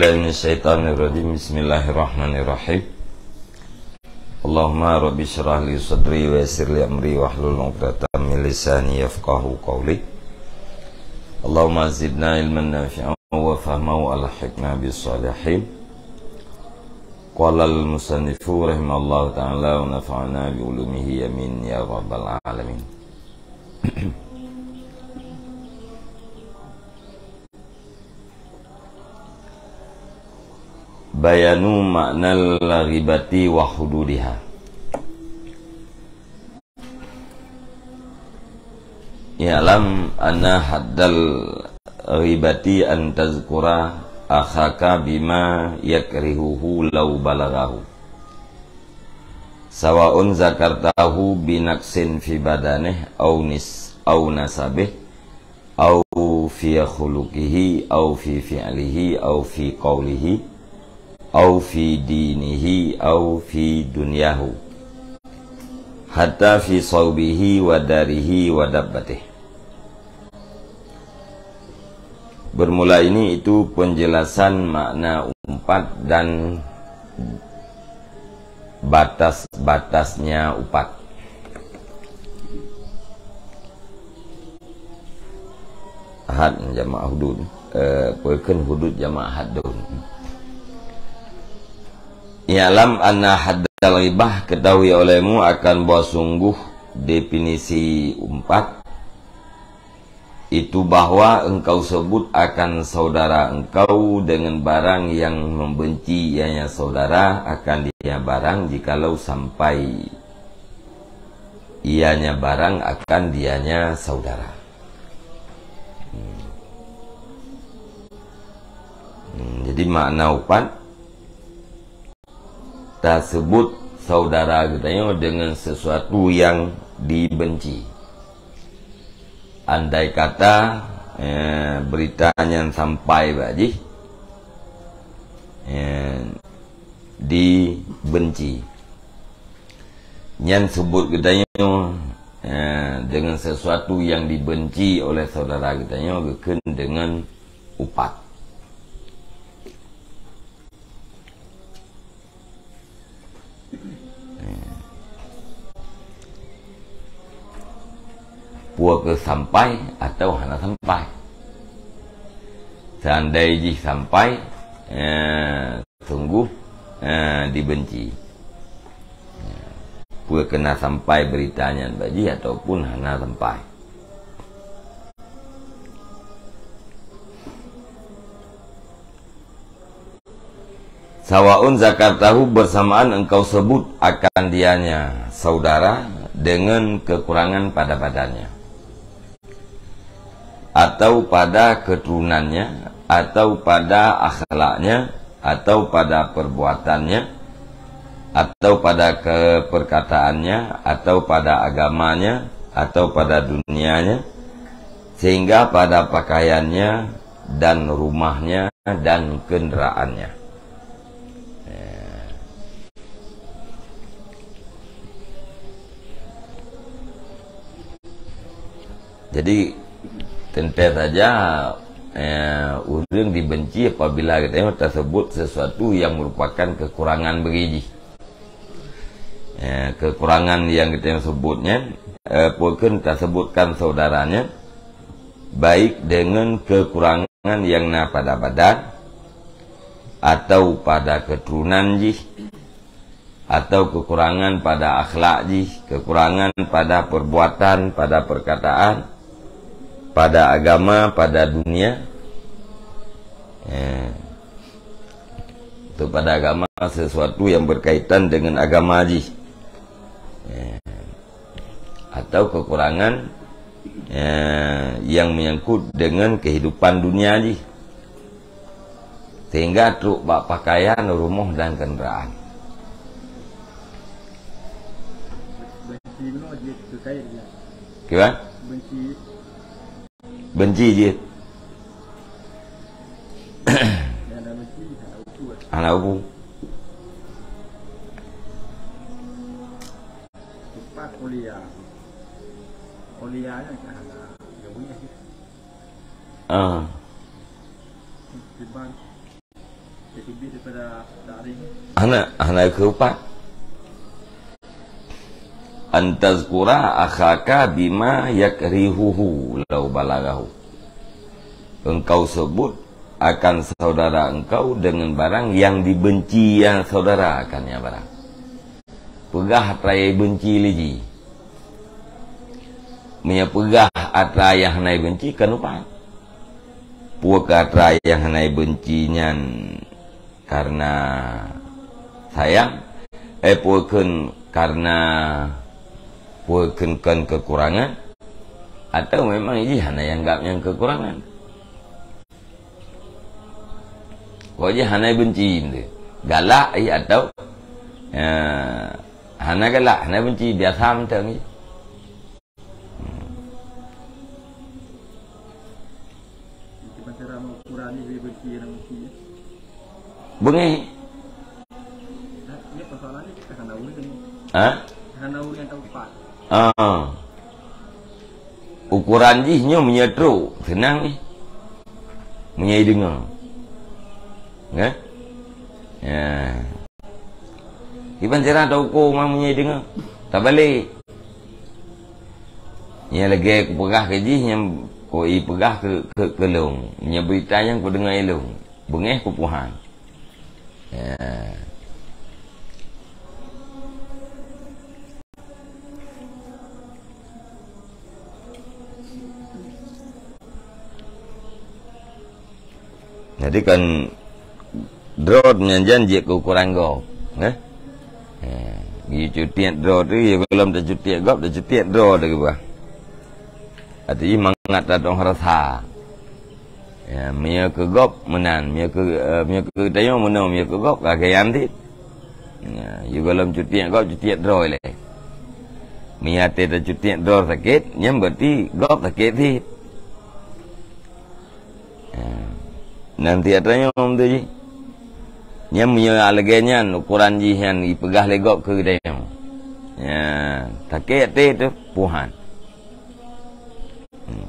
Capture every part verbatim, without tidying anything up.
billahi minasyaitonir rajim. Bismillahirrahmanirrahim. Allahumma rabbi syrah li sadri wa yassir li amri wahlul 'uqdatam min lisani yafqahu qawli. Allahumma zidna ilman nafi'an wa fahman wa alhiqna bis salihin. Qala al musannifu rahimallahu ta'ala wa nafa'na bi ulumihi, amin ya rabbal alamin. Bayanu ma'nal ghibati wa hududiha. I'lam anna haddal ghibati an tazkura akhaka bima yakrihuhu law balaghahu, sawa'un zakartahu binaqsin fi badaneh au nis-, au nasabeh, au fi khuluqihi, au fi fi'lihi, au fi qaulihi, au fi dinihi, au fi dunyahu, hatta fi saubihi wa darihi wa dabbatih. Bermula ini itu penjelasan makna umpat dan batas-batasnya upat. Had jamak hudud, eh, peukheun hudud jamak haddun. I'lam anna haddal ghibah, ketahui olehmu akan bahwa sungguh definisi umpat itu bahwa engkau sebut akan saudara engkau dengan barang yang membenci ianya saudara akan dia barang, jikalau sampai ianya barang akan dianya saudara. Hmm. Hmm, jadi makna upat, tasebut saudara geutanyoe deungon sesuatu nyang dibenci. Andai kata, eh, berita nyan sampai bak jih, eh, dibenci, nyan sebut geutanyoe, eh, deungon sesuatu nyang dibenci oleh saudara geutanyoe geukheun deungon upat. Peu kheueh sampai atau hana sampai? Seandai jih sampai, eh, sungguh, eh, dibenci. Peu kheueh na sampai berita nyan bak jih ataupun hana sampai? Sawa'un zakartahu, bersamaan engkau sebut akan dianya saudara dengan kekurangan pada badannya, atau pada keturunannya, atau pada akhlaknya, atau pada perbuatannya, atau pada ke-, perkataannya, atau pada agamanya, atau pada dunianya, sehingga pada pakaiannya dan rumahnya dan kenderaannya. Eh. Jadi, teuntèe saja, eh, ureueng dibenci apabila geutanyoe tasebut sesuatu nyang merupakan kekurangan bagi jih. Eh, kekurangan nyang geutanyoe sebut nyan, eh, peu kheueh tasebutkan saudara nyan, baik deungon kekurangan nyang na pada badan, atau pada keturunan jih, atau kekurangan pada akhlak jih, kekurangan pada perbuatan, pada perkataan, pada agama, pada dunia. Eh, itu pada agama, sesuatu yang berkaitan dengan agama jih. Eh, atau kekurangan, eh, yang menyangkut dengan kehidupan dunia jih. Sehingga trok bak pakaian, rumoh dan kenderaan. Benci bunoe jeuet keu kayèe nyan. Kiban? Benci. Benci jeuet. Nyang na benci, hana upu. Hana upu. Teumpat kuliah. Kuliah nyan ka hana geubunyah jih. Ah. Kiban. Hana, hana keupat. Antazkura akhaka bima yakrihuhu lau balagahu. Engkau sebut akan saudara engkau dengan barang yang dibenci ya saudara akan ya barang. Peugah atra benci liji. Meunyoe peugah atra nyang hana benci kan upat. Peue keu atra nyang hana benci nyan karena sayang, eh, peue kheun karena peue kheun kon kekurangan, atau memang jih hana nyang anggap nyang kekurangan. Kok jih hana benci nde. Galak ih atau, eh, hana galak, hana benci, biasa mantong jih. Hmm. Itu pacara mau ukuran ni dia benci yang benci. Beungéh. Nah, ini persoalan ni kita hana urus ni. Ha? Hana urus yang tahu pak. Ah. Ukuran jih nyoe meunyoe trok, seunang jih. Meunyoe deungoe. Kan? Ya. Iban sira tauko ma meunyoe deungoe. Tabalek. Nyang lagèe kupeugah keu jih nyang ku ipeugah keu, keu, keu lôn. Nyang beurita nyang kudeungoe lôn. Beungéh kupuhan. Ya. Jadi kan droe nyan jan jeuet keu ukuran gob, eh? Eh, jicutiek droe tu, ya, gohlom tacutiek gob, tacutiek droe tu keubah. Arti mangat tatong rasa. Ya, meunyoe keu gob meunan, meunyoe keu, eh, meunyoe keu tanyoe meunoe, meunyoe keu gob ka geuyan cit. Ya, yue gohlom cutiek gob, cutiek droe lé. Meunyoe até tacutiek droe sakét, nyan berarti gob sakét cit. Ya. Nanti atra nyoe tu jih. Nyan meunyoe lagèe nyan ukuran jih nyan ipeugah lé gob keu tanyoe. Ya, sakét até tu puhan. Hmm.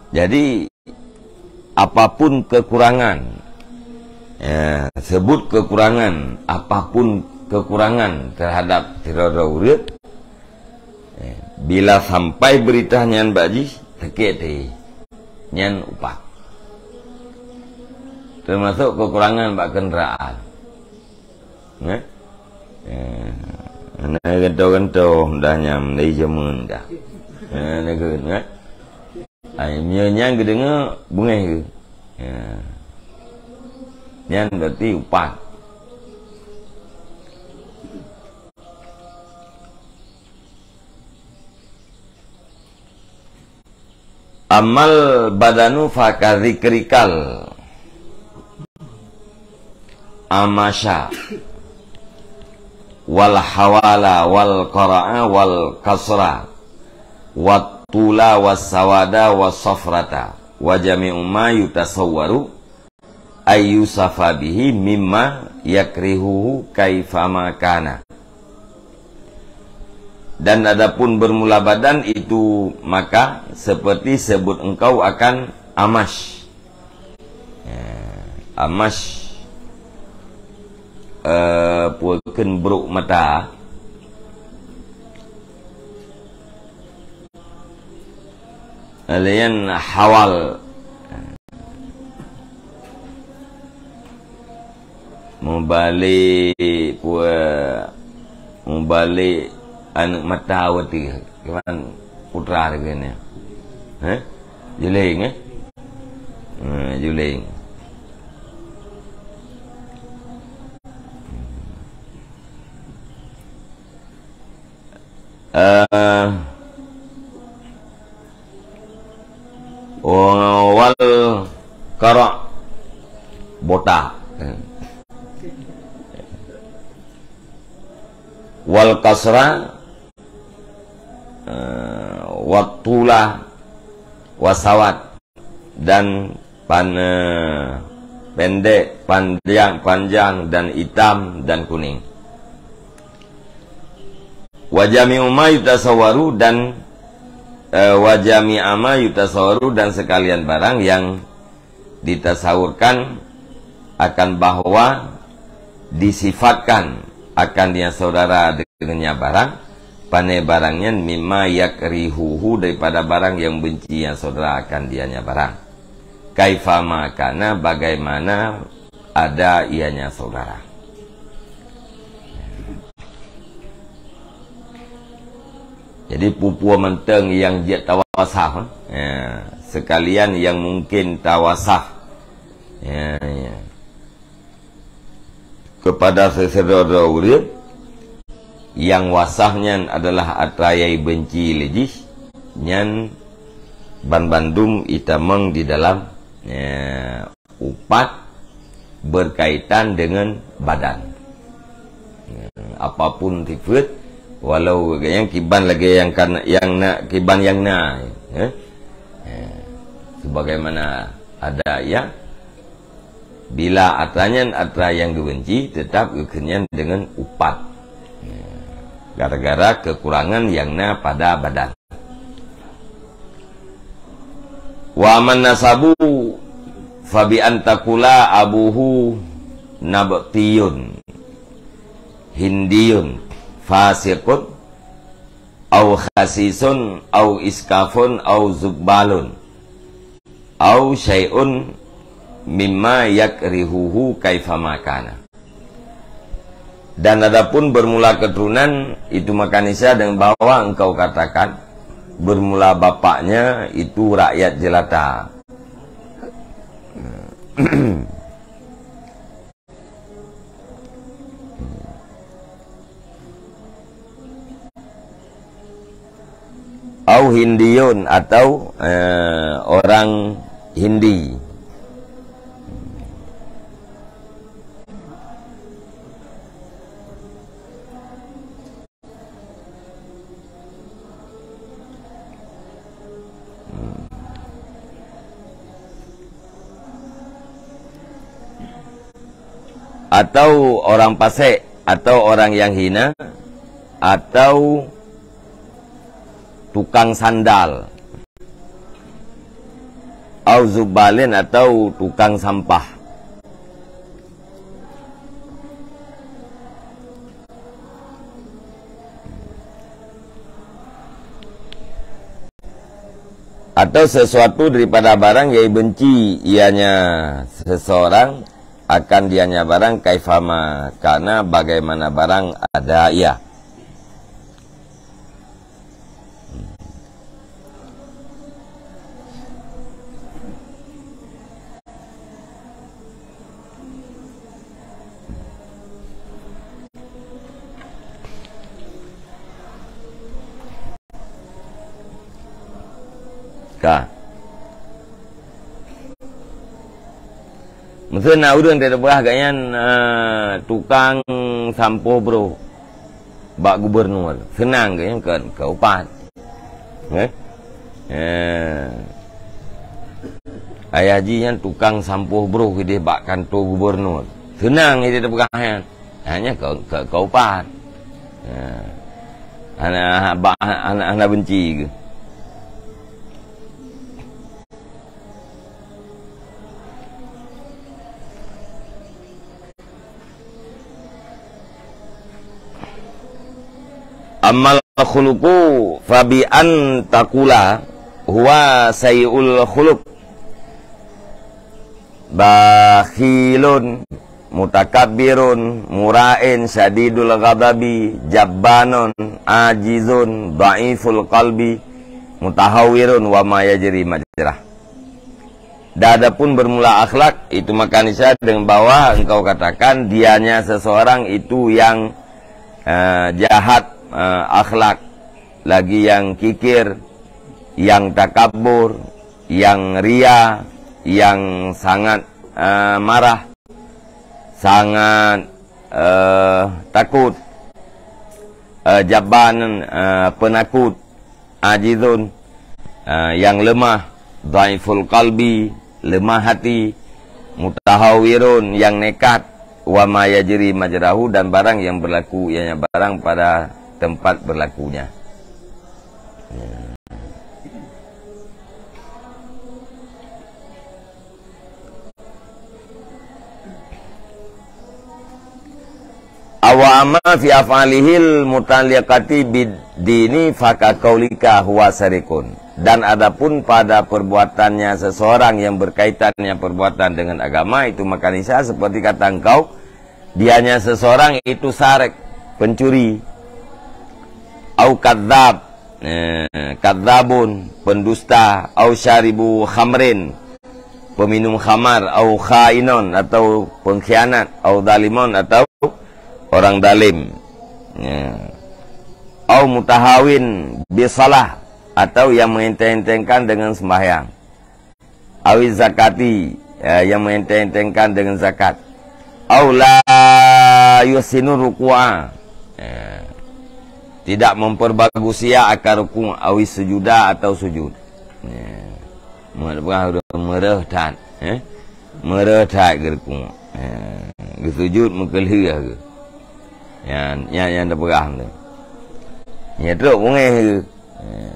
Jadi, apapun kekurangan, ya, sebut kekurangan, apapun kekurangan terhadap sidroe-droe ureueng, ya, bila sampai beurita nyan bak jih, sakét até, nyan upat. Teumasok kekurangan bak keundaraan. Eh? Eh, hana gantoe-gantoe dah nyan, dari jameun dah. Eh, neugeuet, eh? Ai, meunyoe nyan geudeungoe, beungéh geuh. Ya. Nyan berarti upat. Amal badanu fakadzikrikal amasya wal hawala wal qara'a wal kasra wat tula was sawada was safrata wa jami'u ma yutasawwaru ayyusafa bihi mimma yakrihuhu kaifama kana. Dan adapun bermula badan itu, maka seperti sebut engkau akan amasy. Ya, amasy, eh, peue kheun brok mata. Laén hawal. Mubalek peue, mubalek aneuk mata watèe, kiban putra teuh keunan. Heh? Juling, eh? Ha, juling. Eh, wal qara', botak. Wal kasra, eh, wat tula, was sawad. Dan pan-, eh, pendek, panjang, panjang, dan hitam, dan kuning. Wa jami'u ma yutasawwaru dan, eh, wa jami'a ma yutasawwaru dan sekalian barang yang ditasawurkan akan bahwa disifatkan akan nya saudara dengan nya barang, pane barang nyan mimma yakrihuhu daripada barang yang benci nya saudara akan dia nya barang. Kaifama kana bagaimana ada ianya saudara. Jadi pupua mantong yang jeuet tawasah, eh. Ya, sekalian yang mungkin tawasah. Ya, ya. Kepada seusidroe-droe ureuëng yang wasah nyan adalah atra nyang benci lé jih, nyan banbandum itamong di dalam, ya, upat berkaitan dengan badan. Ya, apapun sifat, walau yang kiban lagée yang kan, yang na, kiban yang na, ya. Ya. Sebagaimana ada ya, bila atra nyan atra yang geubenci, tetap geukeunyan dengan upat. Ya. Gara-gara kekurangan yang na pada badan. Wa amman nasabu fabi antakula abuhu nabtiyun hindiyun fasiqun au khasisun au iskafun au zubbalun au syai'un mimma yakrihuhu kaifama kana. Dan adapun bermula keturunan, itu maka niscaya dengan bahwa engkau katakan, bermula bapaknya itu rakyat jelata. Au Hindiyun atau, eh, orang Hindi. Atau orang pasek, atau orang yang hina, atau tukang sandal, au zubbalin, atau tukang sampah. Atau sesuatu daripada barang yang benci ianya seseorang akan dianya barang kaifama kana bagaimana barang ada ia. Ka. Meuseu na ureuëng teupeugah gobnyan, eh, tukang sampoh broh bak gubernur. Seunang gobnyan keu, keu upat. Eh? Eh. Ayah jih nyan tukang sampoh broh keudeh bak kantô gubernur. Seunang keudeh teupeugah nyan. Hanya keu, keu, keu upat. Ya. Hana, ba, hana, hana benci keu. Ammal khuluqu fabi an taqula huwa sayyi'ul khuluq. Bakhilun, mutakabbirun, mura'in, syadidul ghadabi, jabbanun, ajizun, dhaiful qalbi, mutahawwirun, wa ma yajri majrah. Dan adapun bermula akhlak, itu maka niscaya dengan bahwa engkau katakan dianya seseorang itu yang, eh, jahat, eh, akhlak, lagi yang kikir, yang takabur, yang ria, yang sangat, eh, marah, sangat, eh, takut, eh, jabban, eh, penakut, ajizun, eh, yang lemah, dhaiful qalbi, lemah hati, mutahawwirun, yang nekat, wa ma yajri majrahu, dan barang yang berlaku ianya barang pada tempat berlakunya. Ya. Awa amma fi af'alihil muta'alliqati bid-dini faka qaulika huwa sariqun. Dan adapun pada perbuatannya seseorang yang berkaitan dengan perbuatan dengan agama, itu maka niscaya seperti kata engkau, dianya seseorang itu sarek, pencuri. Au kadzab, eh, kadzabun, pendusta. Au syaribu khamrin, peminum khamar. Au khainon, atau pengkhianat. Au zalimon, atau orang zalim. Ya. Au mutahawin bisalah, atau yang mengenteng-entengkan dengan sembahyang. Awi zakati, ya, yang mengenteng-entengkan dengan zakat. Au la yuhsinu ruku'a, ya, tidak memperbagus ia akan rukuk, awi sujuda, atau sujud. Ya. Meupeugah ureuëng meureuh that, eh? Meureuh that geurukuk. Ya. Geusujud meukeulheueh geuh. Nyan, nyan, nyan teupeugah tu. Nyan trok bungéh geuh. Ya.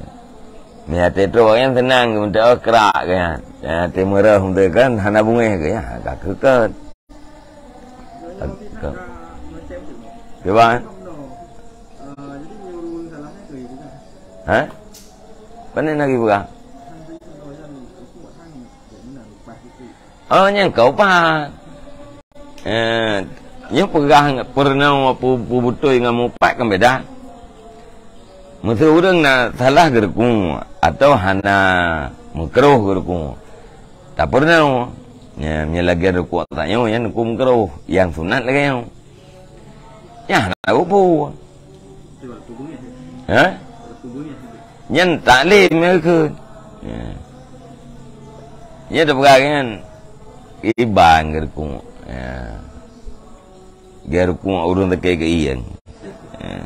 Meuhati trok nyan seunang geuh, meuteuk krak geuh nyan. Nyan hati meureuh meuteuk kan, hana bungéh geuh, ya, ka keukot. Cuba, kan? Ha? Pane lagi peugah? Oh, nyang ka upat. Eh, nyoe peugah peurunoe pu-, peubeutôi ngon mupat kan beda. Meuseu ureuëng na salah geurukuk atau hana meukroh geurukuk, tapeurunoe. Nyan, nyan lagée rukuk tanyoe, nyan rukuk meukroh, nyang sunat lagée nyoe. Nyan hana peue-peue. Ha? Nyan taklim ya kheun. Ya. Nyan teupeugah nyan iban geurukuk. Ya. Geurukuk ureuëng teuke geuieng. Ya.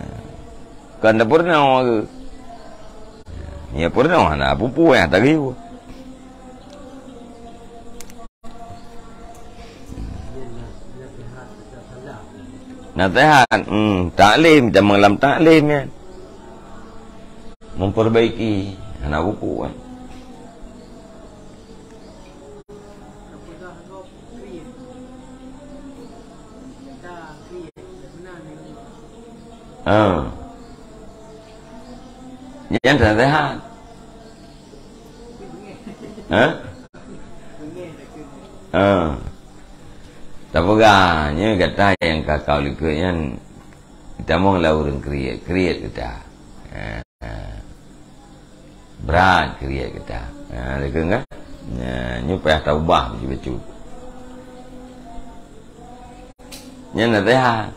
Kan dak pernah ke? Ya pernah hana pupu ya tadi. Nasihat, hmm, taklim, zaman lam taklim ya. Memperbaiki anak buku kan. Ha. Nyan nasihat. Ha? Ha. Tapeugah nyoe gata nyang ka kaul likot nyan, tamong lah ureuëng kriet, kriet gata. Ha. Brat kriet gata. Ha, likot kan? Nah, nyoe payah taubah bacut-bacut. Nyan nasihat.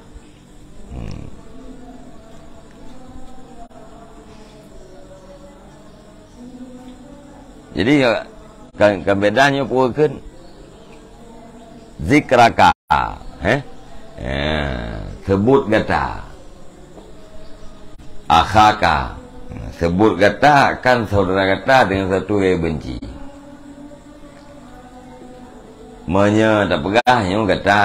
Hmm. Jadi, ka, ka beda nyoe peue kheun? Zikraka, eh? Eh, sebut gata. Akhaka, sebut gata akan saudara gata dengan satu yang benci. Meunyoe tapeugah nyoe gata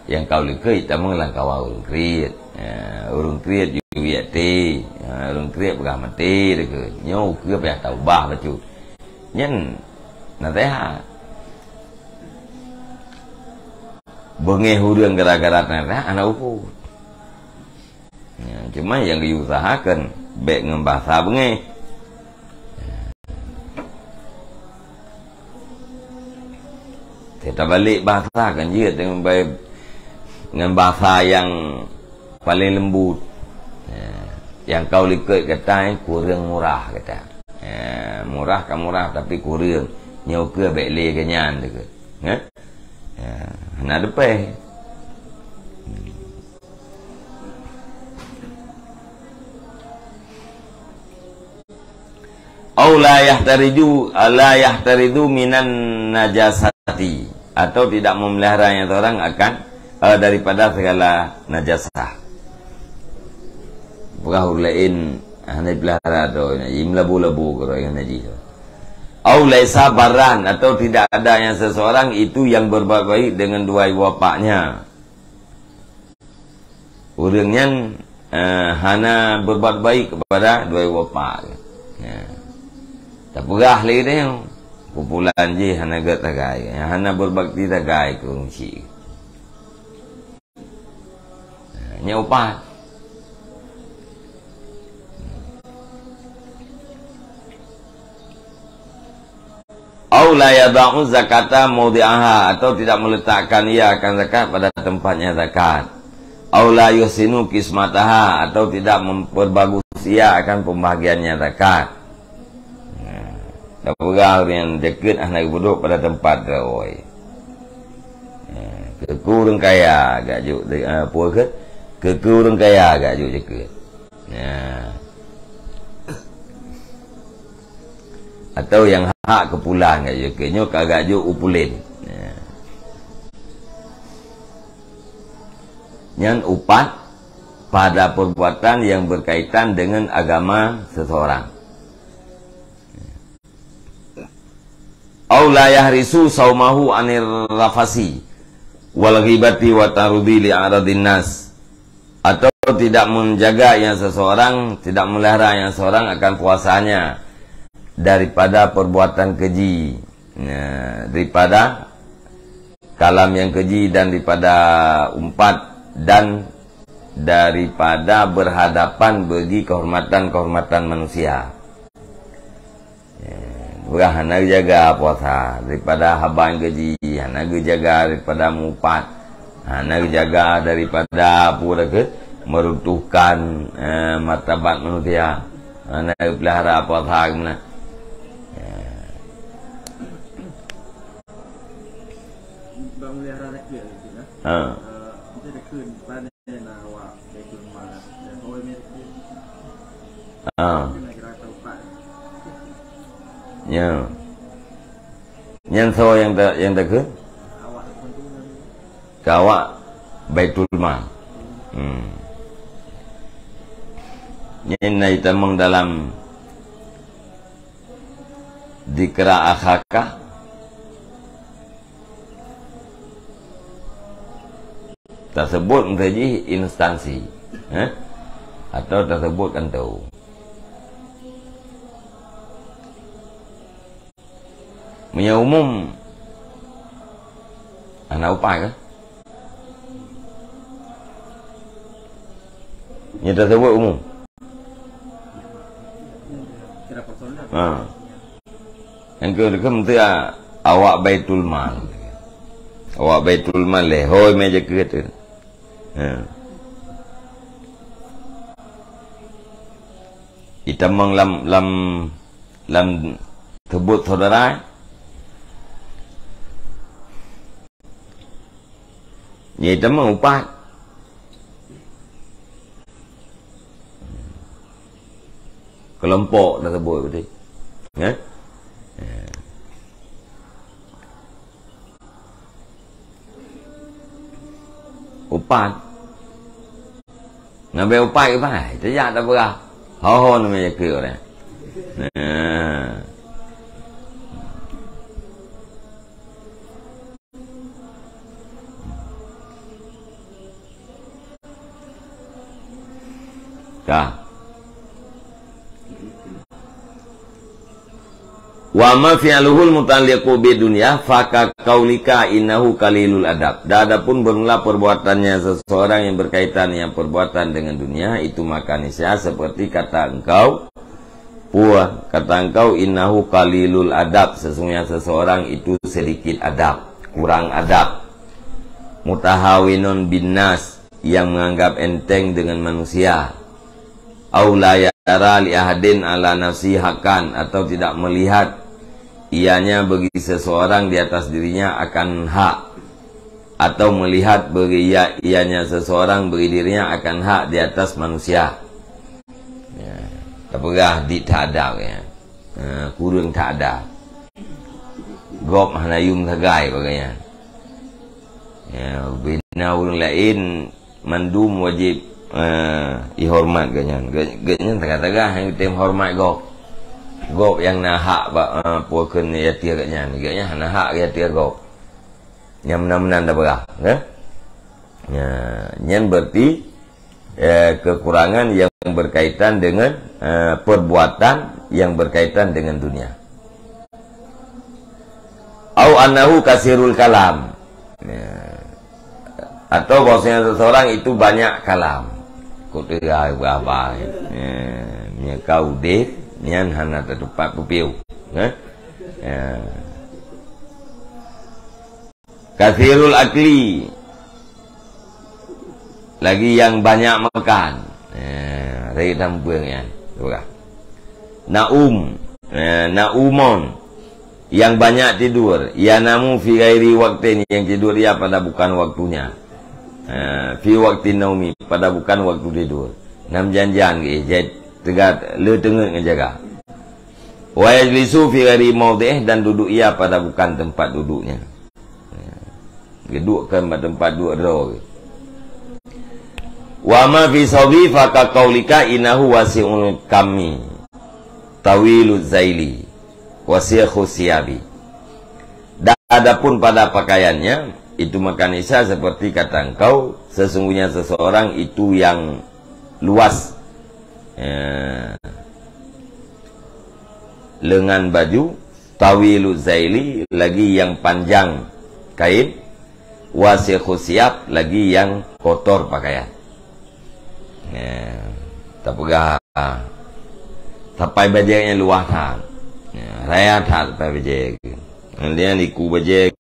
nyang ka u likot tamong lam kawan ureuëng kriet. Ya, ureuëng kriet jeuet até. Ya, ureuëng kriet peugah maté teuh. Nyoe ukeue payah taubah bacut. Nyan nasihat. Beungéh ureuëng gara-gara nasihat hana ukeue. Ya, cuma nyang geuusahakan bék ngon bahasa beungéh. Kita balik bahasa kan jeuet dengan baik, dengan bahasa yang paling lembut. Ya, yang ka u likot gata kureueng murah gata. Ya, murah ka murah tapi kureueng. Nyoe ukeue bék lé geuh nyan teuh. Ya? Ya, hana leupah. Au la yahtariju, la yahtarizu minan najasati, atau tidak memelihara yang seorang akan, eh, daripada segala najasah. Peugah ureuëng laén hana pelihara droe, meulabu-labu droe ngon najih. Au laisa barran, atau tidak ada yang seseorang itu yang berbuat baik dengan dua ibu bapaknya. Ureuëng nyan eh, hana berbuat baik kepada dua ibu bapak. Ya. Tapeugah lé nyoe, kumpulan jih hana gét sagai, hana berbakti sagai keu ureueng chik. Nyan upah. Au la yada'u zakata maudi'aha, atau tidak meletakkan ia akan zakat pada tempatnya zakat. Au la yuhsinu qismataha, atau tidak memperbagus ia akan pembahagiannya zakat. Nah, dah peugah ureueng nyang jeukeut hana geupeuduek pada tempat roi. Nah, keu ureueng kaya gak juk, eh, peue keu? Keu ureueng kaya gak juk jeukeut. Nah. Atau nyang hak keupulan gak juk jeukeut, nyoe ka gak juk u pulen. Nah. Nyan upah pada perbuatan yang berkaitan dengan agama seseorang. Au la yahrisu saumahu anir rafasi wal ghibati wa tarudi li aradin nas. Atau tidak menjaga yang seseorang, tidak melihara yang seseorang akan puasanya daripada perbuatan keji. Ya, daripada kalam yang keji dan daripada umpat dan daripada berhadapan bagi kehormatan-kehormatan manusia. Ya, ureueng hana geujaga puasa daripada haba nyang keji, hana geujaga daripada mupat, hana geujaga daripada apa dah ke meruntuhkan, eh, martabat manusia, hana geupelihara puasa keunan. Ya. Bang melihara rakyat gitu, ya. Ha. Eh, kita ada ke, mana nak awak Baitul Mal, ya, oh, ini rakyat. Ha. Kita nak kira taubat. Ya. Nyan soe nyang ta-, nyang takheun? Awak tertentu. Keu awak Baitul Mal. Hmm. Nyan na itamong dalam Dzikra akhaka. Tasebut meusaji instansi, eh? Atau tasebut kantô. Meunyoe umum, hana upah kah? Nyoe tasebut umum. Ha. Nyang keu, keu meuteuk awak Baitul Mal. Awak Baitul Mal lé, hôi mé jakeuet tu. Ha. Itamong lam, lam, lam teubot saudara. Nyan itamong upat. Kelompok tersebut betul. Ya? Ya. Upat. Ngambil upat ke pai? Tajak tak berah. Ho-ho nama ya ke orang. Nah. Ka. Wa ma fi'luhul muta'alliqu bid dunya fa ka qaulika innahu qalilul adab. Dan adapun bermula perbuatannya seseorang yang berkaitan dengan perbuatan dengan dunia, itu maka niscaya seperti kata engkau, Puah, kata engkau, "Innahu qalilul adab," sesungguhnya seseorang itu sedikit adab, kurang adab. Mutahawinun bin nas, yang menganggap enteng dengan manusia. Au la yara li ahadin ala nafsi hakan, atau tidak melihat ianya bagi seseorang di atas dirinya akan hak, atau melihat bagi ia, ianya seseorang bagi dirinya akan hak di atas manusia. Ya, tapeugah dik that adab, ya. Ha, kureueng that adab. Gob hana yum sagai bagainyan. Ya, bina ureueng laén mandum wajéb, eh, ihormat gobnyan. Gob-, gobnyan teuga-teuga nyang tem hormat gob. Gob nyang na hak bak, eh, peue kheun ateueh gobnyan. Gobnyan hana hak ateueh gob. Nyang meunan-meunan tapeugah, ya. Ya, nyan berarti eh, kekurangan yang berkaitan dengan, eh, perbuatan yang berkaitan dengan dunia. Au annahu kasirul kalam. Ya. Atau bahwasanya seseorang itu banyak kalam. Kok teuga haba. Ya. Nyan ka udeh, nyan hana teutupat peue-peue. Ya. Ya. Kasirul akli. Lagi yang banyak makan. Eh, rayeuk tampeue nyan. Peugah. Naum. Eh, naumun. Yang banyak tidur. Yanamu fi ghairi waqtin. Yang tidur ia pada bukan waktunya. Eh, fi waqtin naumi. Pada bukan waktu tidur. Nam janjan ke, jai teuga le teungeut ngon jaga. Wa yajlisu fi ghairi maudhi'ih, dan duduk ia pada bukan tempat duduknya. Ya. Geudukkan bak teumpat duek droe. Wa ma fi saubi fa ka qaulika innahu wasi'ul kammi, tawiluz zaili, wasikhus siyabi. Dan adapun pada pakaiannya, itu maka nisa seperti kata engkau, sesungguhnya seseorang itu yang luas, ya, lengan baju, tawilu zaili, lagi yang panjang kain, wasikhus siyab, lagi yang kotor pakaian. Ya, tapeugah, sapai bajée nyang luwah that. Ya, raya that sapai bajée. Nyan liku bajée.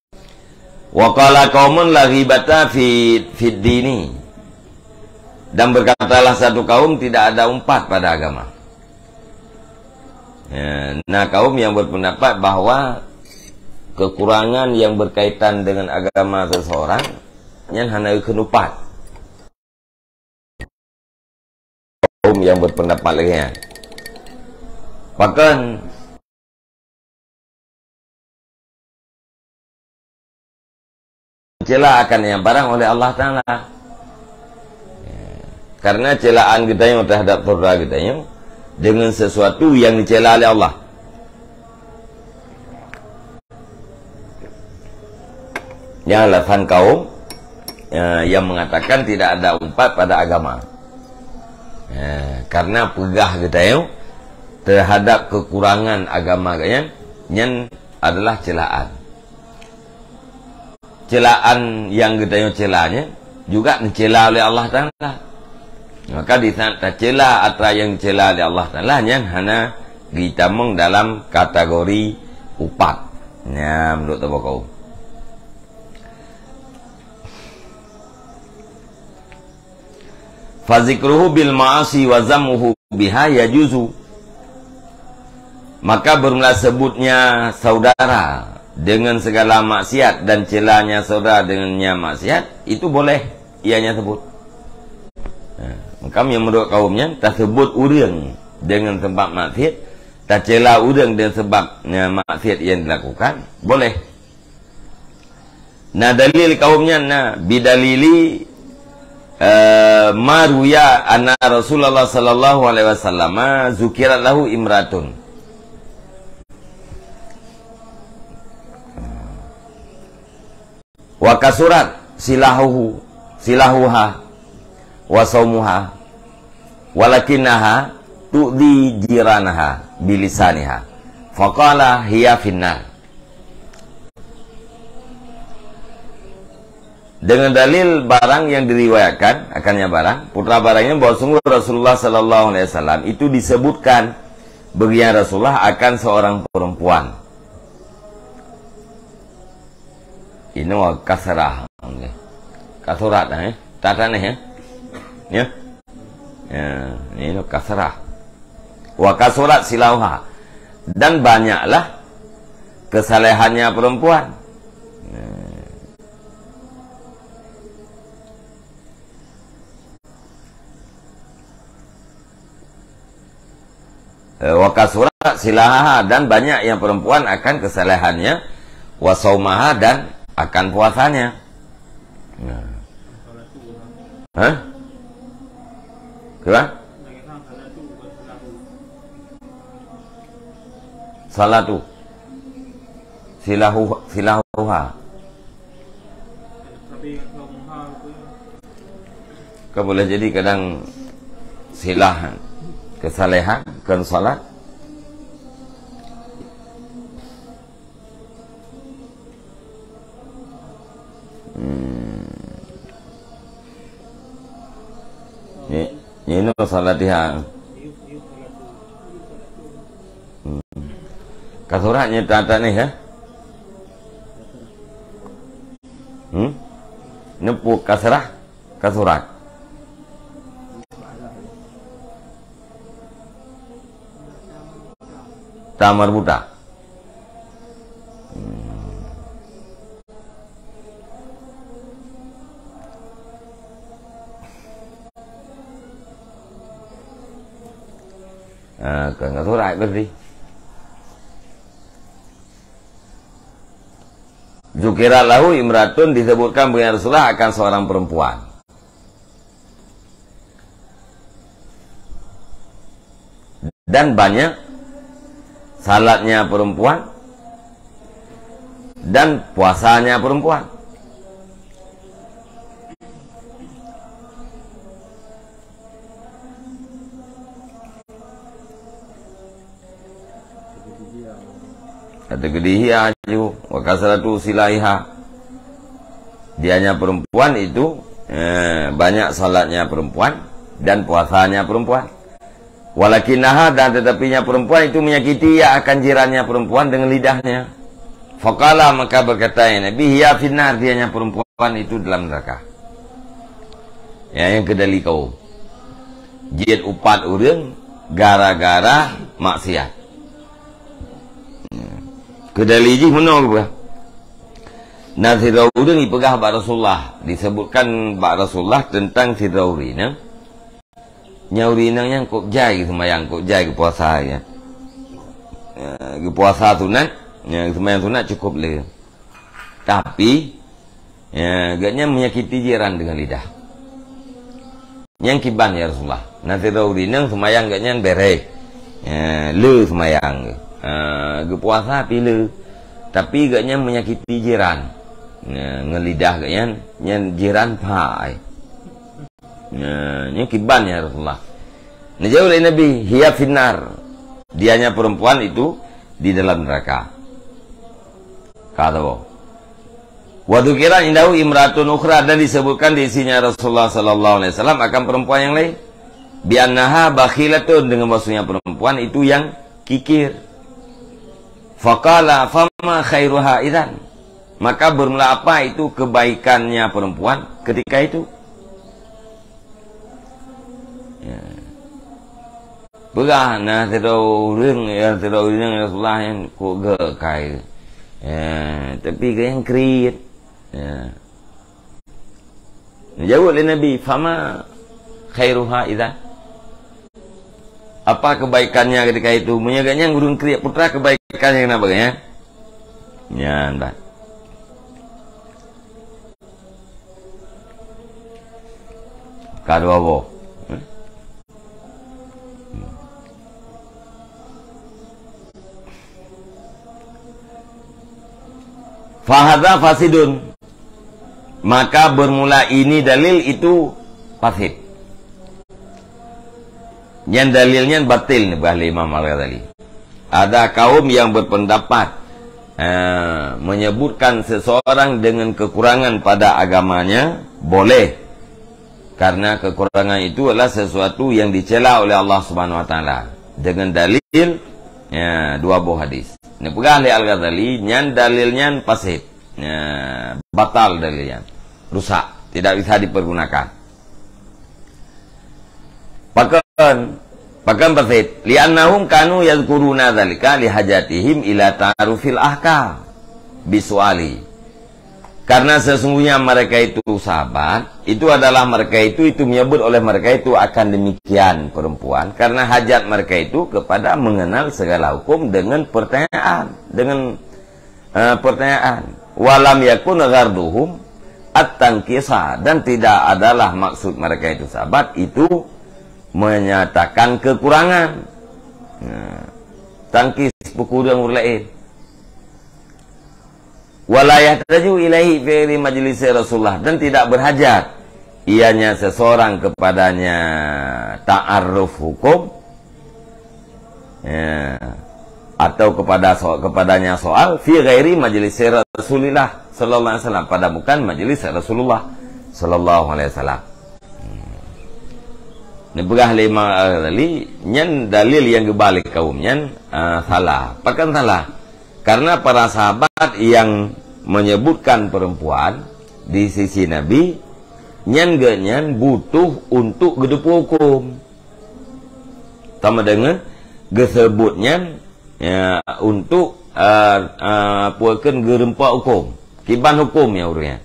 Wa qala qaumun la ghibata fi, fid dini. Dan berkatalah satu kaum, tidak ada umpat pada agama. Ya, na kaum yang berpendapat bahwa kekurangan yang berkaitan dengan agama seseorang, nyan hana geukheun umpat. Kaum yang berpendapat lagée nyan. Pakon dicela akan nyang barang oleh Allah Taala. Ya. Karena celaan geutanyoe terhadap syedara geutanyoe dengan sesuatu yang dicela oleh Allah. Nyan alasan kaum, eh, yang mengatakan tidak ada umpat pada agama. Eh, karena peugah geutanyoe terhadap kekurangan agama geutanyoe, nyan adalah celaan. Celaan nyang geutanyoe cela nyan juga neucela oleh Allah Taala. Maka di saat tacela atra nyang neucela oleh Allah Taala, nyan hana geutamong dalam kategori umpat. Nyan, meunurot tabakaul. Fazikruhu bil ma'asi wa zammuhu biha yajuzu. Maka bermula sebutnya saudara dengan segala maksiat dan celanya saudara dengannya maksiat, itu boleh ianya sebut. Nah, maka meunurot kaum nyan, tasebut ureuëng dengan sebab maksiat, tacela ureuëng dengan sebab, ya, maksiat yang dilakukan, boleh. Na dalil kaum nyan na, bidalili, eh, ma ruya anna Rasulullah sallallahu alaihi wasallam zukirat lahu imratun. Wa kasurat silahuhu, silahuha, wa saumuha, walakinnaha tu'dhi jiranaha bilisaniha. Faqala hiya finnar. Dengan dalil barang yang diriwayatkan, akannya barang, putra barangnya bahwa sungguh Rasulullah sallallahu alaihi wasallam itu disebutkan bagian Rasulullah akan seorang perempuan. Ini wa kasrah. Kasurat, eh? Tak aneh, ya? Ya. Ya, ini kasrah. Wa kasurat silauha. Dan banyaklah kesalehannya perempuan. Ya. Eh, wa kasurat silahaha, dan banyak yang perempuan akan kesalehannya, wa saumaha, dan akan puasanya. Nah. Hah? Kenapa? Salatu. Silahu, silahuha. Tapi yang saumaha itu ya. ka boleh jadi kadang silah kesalehan, kon salat. Hmm. Ni, ni no salat dia. Hmm. Kasurat nyoe tata ni, ya? Hmm? Neupeu kasrah, kasurat. Ta marbuta. Hmm. Ah, kon kasurat berarti. Zukira lahu imratun, disebutkan bagi Rasulullah akan seorang perempuan. Dan banyak salatnya perempuan dan puasanya perempuan. Atau geudihia ju, wa kasratu silaiha. Dianya perempuan itu, eh, banyak salatnya perempuan dan puasanya perempuan. Walakinnaha, dan tetapinya perempuan itu menyakiti ia akan jirannya perempuan dengan lidahnya. Faqala, maka berkata ya Nabi, hiya finnar, dianya perempuan itu dalam neraka. Ya, nyang keudali kaum. Jeuet upat ureuëng gara-gara maksiat. Keudali jih meunoe geupeugah. Na sidroe ureuëng ipeugah bak Rasulullah, disebutkan bak Rasulullah tentang sidroe ureuëng inong. Nyan ureuëng inong nyan kok jai geuseumayang, kok jai geupuasa nyan. Eh, geupuasa sunat, nyan geuseumayang sunat cukup le. Tapi, ya, gobnyan menyakiti jiran dengan lidah. Nyan kiban, ya Rasulullah. Na sidroe ureuëng inong seumayang gobnyan bereh. Ya, le seumayang. Ha, geupuasa pi le. Tapi gobnyan menyakiti jiran. Ya, ngon lidah gobnyan, nyan jiran pai. Ya, nyan kiban, ya Rasulullah. Neujaweueb lé Nabi, hiya finnar. Dianya perempuan itu di dalam neraka. Kata Allah. Wa dzukira indahu imra'atun ukhra, dan disebutkan di sisinya Rasulullah sallallahu alaihi wasallam akan perempuan yang lain. Bi annaha bakhilatun, dengan bahwasanya perempuan itu yang kikir. Faqala, "Fama khairuha idzan?" Maka bermula apa itu kebaikannya perempuan ketika itu? Ya. Peugah na sidroe ureuëng, ya, sidroe ureuëng Rasulullah nyan kok geukai. Ya, tapi geuh nyang kriet. Ya. Jaweueb lé Nabi, "Fama khairuha idzan?" Apa kebaikannya ketika itu? Meunyoe gobnyan ureuëng kriet putra, kebaikan nyang na bak gobnyan? Nyan bah. Ka dua boh. Fahadza fasidun. Maka bermula ini dalil itu fasid. Nyan dalil nyan batil, neupeugah lé Imam Al-Ghazali. Ada kaum yang berpendapat, eh, menyebutkan seseorang dengan kekurangan pada agamanya boleh, karena kekurangan itu adalah sesuatu yang dicela oleh Allah Subhanahu Wa Taala. Dengan dalil, ya, dua boh hadis. Neupeugah lé Al-Ghazali, nyan dalil nyan fasid. Ya, batal dalil nyan. Rusak, tidak bisa dipergunakan. Pakon, pakon fasid? Li'annahum kanu yadzkuruna dzalika lihajatihim ila ta'arufil ahkam bisu'ali. Karena sesungguhnya mereka itu sahabat, itu adalah mereka itu, itu menyebut oleh mereka itu akan demikian perempuan, karena hajat mereka itu kepada mengenal segala hukum dengan pertanyaan, dengan, eh, pertanyaan. Walam yakun gharduhum at-tanqisa, dan tidak adalah maksud mereka itu sahabat itu menyatakan kekurangan. Nah, tangkis peukureueng ureuëng laén. Wala yahtaju ilaihi fi ghairi majlisi Rasulullah, dan tidak berhajat ianya seseorang kepadanya ta'aruf hukum, ya, atau kepada so-, kepadanya soal fi ghairi majlis Rasulillah sallallahu alaihi wasallam, pada bukan majlis Rasulullah sallallahu alaihi wasallam. Neupeugah lé Imam Al-Ghazali, nyan dalil nyang geuba lé kaum nyan, ah, salah. Pakon salah? Karena para sahabat yang menyebutkan perempuan di sisi Nabi, nyan geuh nyan butuh untuk geuteupeue huköm. Sama dengan geusebut nyan, ya, untuk, ah, ah, peue kheun, geureumpok huköm. Kiban huköm ya ureuëng nyan.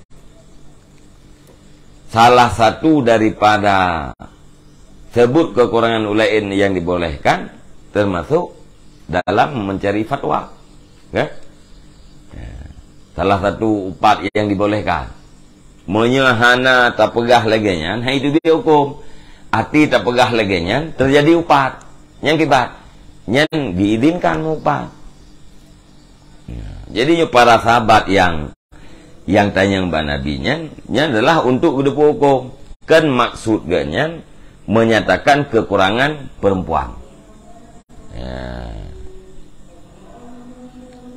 Salah satu daripada sebut kekurangan ulama lain yang dibolehkan, termasuk dalam mencari fatwa. Kan? Ya. Salah satu upat yang dibolehkan. Meunyoe hana tapeugah lagée nyan, hai teubiet huköm. Até tapeugah lagée nyan, terjadi upat. Nyang kiban, nyan diizinkan meuupat. Ya. Jadi, nyoe para sahabat yang nyang tanyong bak Nabi nyan, nyan adalah untuk geuteupeue huköm. Kan maksud geuh nyan menyatakan kekurangan perempuan. Ya.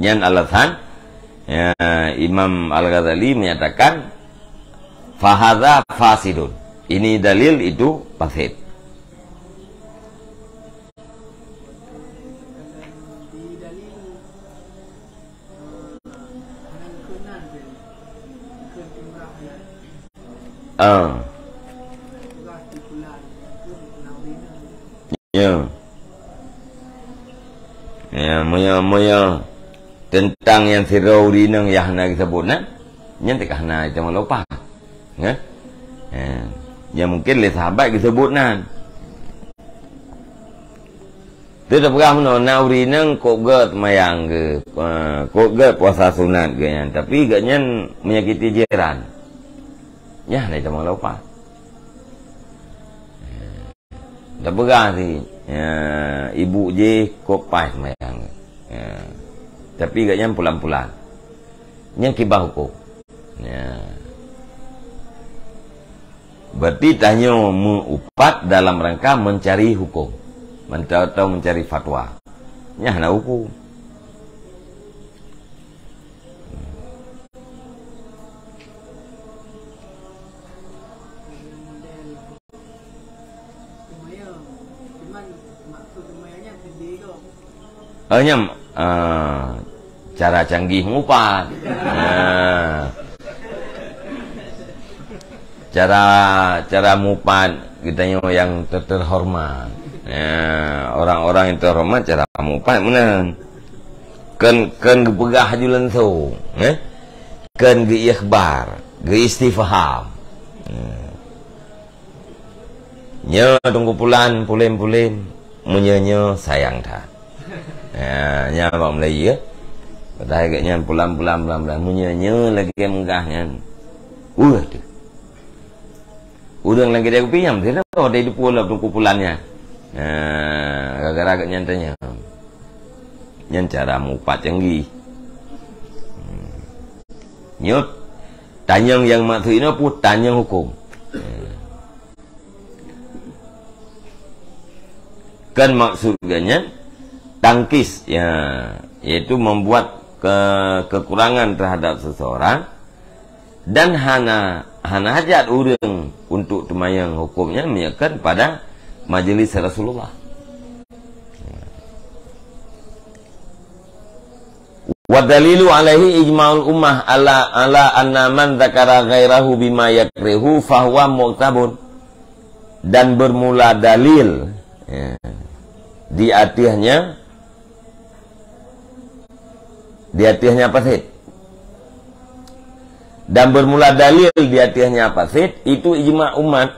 Nyan alasan, ya, Imam Al-Ghazali menyatakan, "Fahadza fasidun." Ini dalil itu fasid. Ah. Ya. Ya, meunyoe, meunyoe teuntang nyang sidroe ureuëng inong nyang hana geusebut nan, nyan teuka hana itamong lupa. Ya. Ya. Ya, mungkin lé sahabat geusebut nan. Teupeugah meunoe, na ureuëng inong kok gét seumayang geuh, eh, kok gét puasa sunat geuh nyan, tapi geuh nyan menyakiti jiran. Nyan hana itamong lupa. Tapeugah si, ya, ibu jih kok paih seumayang geuh. Ya. Tapi geuh nyan pulan-pulan. Nyan kiban huköm. Ya. Berarti tanyoe meuupat dalam rangka mencari huköm, atau mencari fatwa. Nyan hana huköm. Oh, nyan, ah, cara canggih meuupat. Ah. Cara, cara meuupat geutanyoe nyang ter-, terhormat. Ah, orang-orang yang terhormat cara meuupat meunan. Kon, kon geupeugah aju langsung, eh? Kon geuikhbar, geuistifham. Hmm. Nyoe Teungku Pulan, pulen-pulen, meunyoe nyoe sayang that. Ya, nyan bak Melayu, ya. Padahai geuh nyan pulan-pulan, pulan-pulan. Meunyoe nyoe lagée meugah nyan. Weueh teuh. Ureuëng lam keudai kupi nyan meusidroe, dari depan lom Teungku Pulan nyan. Nah, gara-gara geuh nyan tanyong. Nyan cara meuupat canggih. Hmm. Nyoe tanyong nyang maksud inoe pun tanyong huköm. Hmm. Kan maksud geuh nyan tangkis, ya, yaitu membuat ke-, kekurangan terhadap seseorang dan hana, hana hajat ureuëng untuk teumanyong huköm nyan meunyoe kon pada majlis Rasulullah. Wa dalilu alaihi ijma'ul ummah ala, ala anna man dzakara ghairahu bima yakrihu fahuwa mu'tabun. Dan bermula dalil, ya, di ateueh nyan, di ateueh nyan fasid. Dan bermula dalil di ateueh nyan fasid, itu ijma' umat.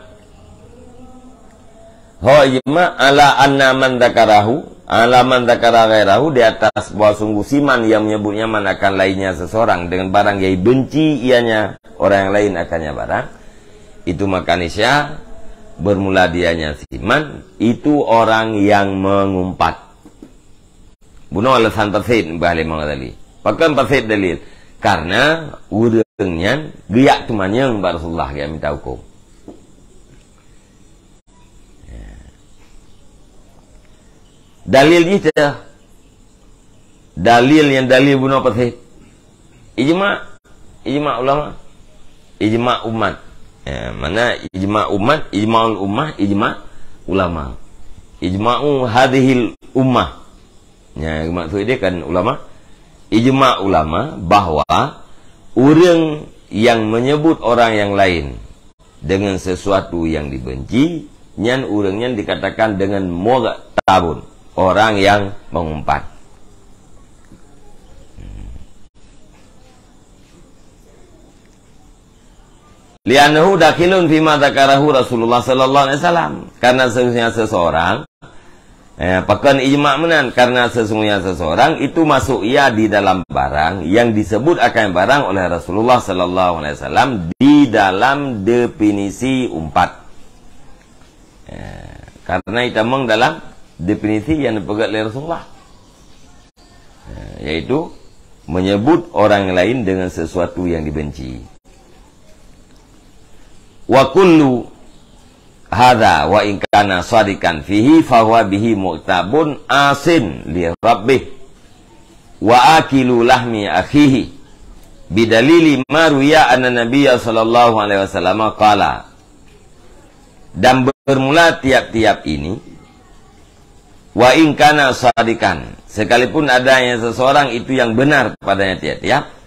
Ho ijma' ala anna man dzakarahu, ala man dzakara ghairahu, di atas bahwa sungguh si man yang menyebutnya man akan lainnya seseorang dengan barang yang benci ianya orang yang lain akannya barang, itu maka niscaya bermula dianya si man, itu orang yang mengumpat. Bunoe alasan fasid bah lé Imam Ghazali. Pakon fasid dalil? Karena ureuëng nyan geujak teumanyong bak Rasulullah, geujak minta huköm. Dalil jih teuh. Dalil nyang dalil bunoe paséh. Ijma', ijma' ulama. Ijma' umat. Ya, mana ijma' umat, ijma'ul ummah, ijma' ulama. Ijma'u hadhil ummah. Ya, maksud dia kan ulama. Ijma' ulama bahwa ureuëng yang menyebut orang yang lain dengan sesuatu yang dibenci, nyan ureuëng nyan dikatakan dengan mughtabun, orang yang mengumpat. Li'annahu dakhilun fima dzakarahu Rasulullah sallallahu alaihi wasallam. Karena sesungguhnya seseorang, eh, pakon ijma' meunan, karena sesungguhnya seseorang itu masuk ia di dalam barang yang disebut akan barang oleh Rasulullah sallallahu alaihi wasallam di dalam definisi umpat. Eh, karena itamong dalam definisi yang dipeugah oleh Rasulullah. Eh, yaitu menyebut orang lain dengan sesuatu yang dibenci. Wa kullu hadza wa in kana shadikan fihi fahuwa bihi mughtabun asin li rabbih wa akilu lahmi akhihi bidalili ma ruya anna nabiyya sallallahu alaihi wasallam qala. Dan bermula tiap-tiap ini, wa in kana shadikan, sekalipun adanya seseorang itu yang benar padanya tiap-tiap,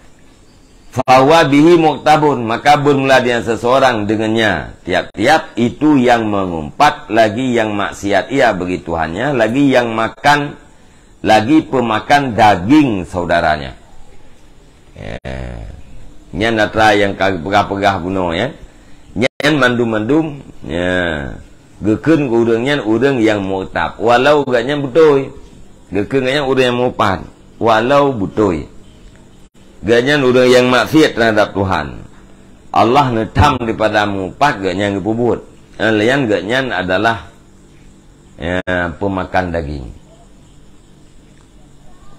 fahuwa bihi mughtabun, maka bermula dengan seseorang dengannya tiap-tiap itu yang mengumpat lagi yang maksiat ia bagi Tuhannya, lagi yang makan lagi pemakan daging saudaranya. Ya. Nyan atra nyang ka peugah-peugah bunoe, ya. Nyan mandum-mandum, ya. Geukheun keu ureuëng nyan ureuëng nyang mughtab, walau gobnyan beutôi. Geukheun gobnyan ureuëng nyang mupat, walau beutôi. Gobnyan ureuëng nyang maksiat terhadap Tuhan. Allah neutham daripada mupat gobnyan geupeubuet. Nyan gobnyan adalah, ya, pemakan daging.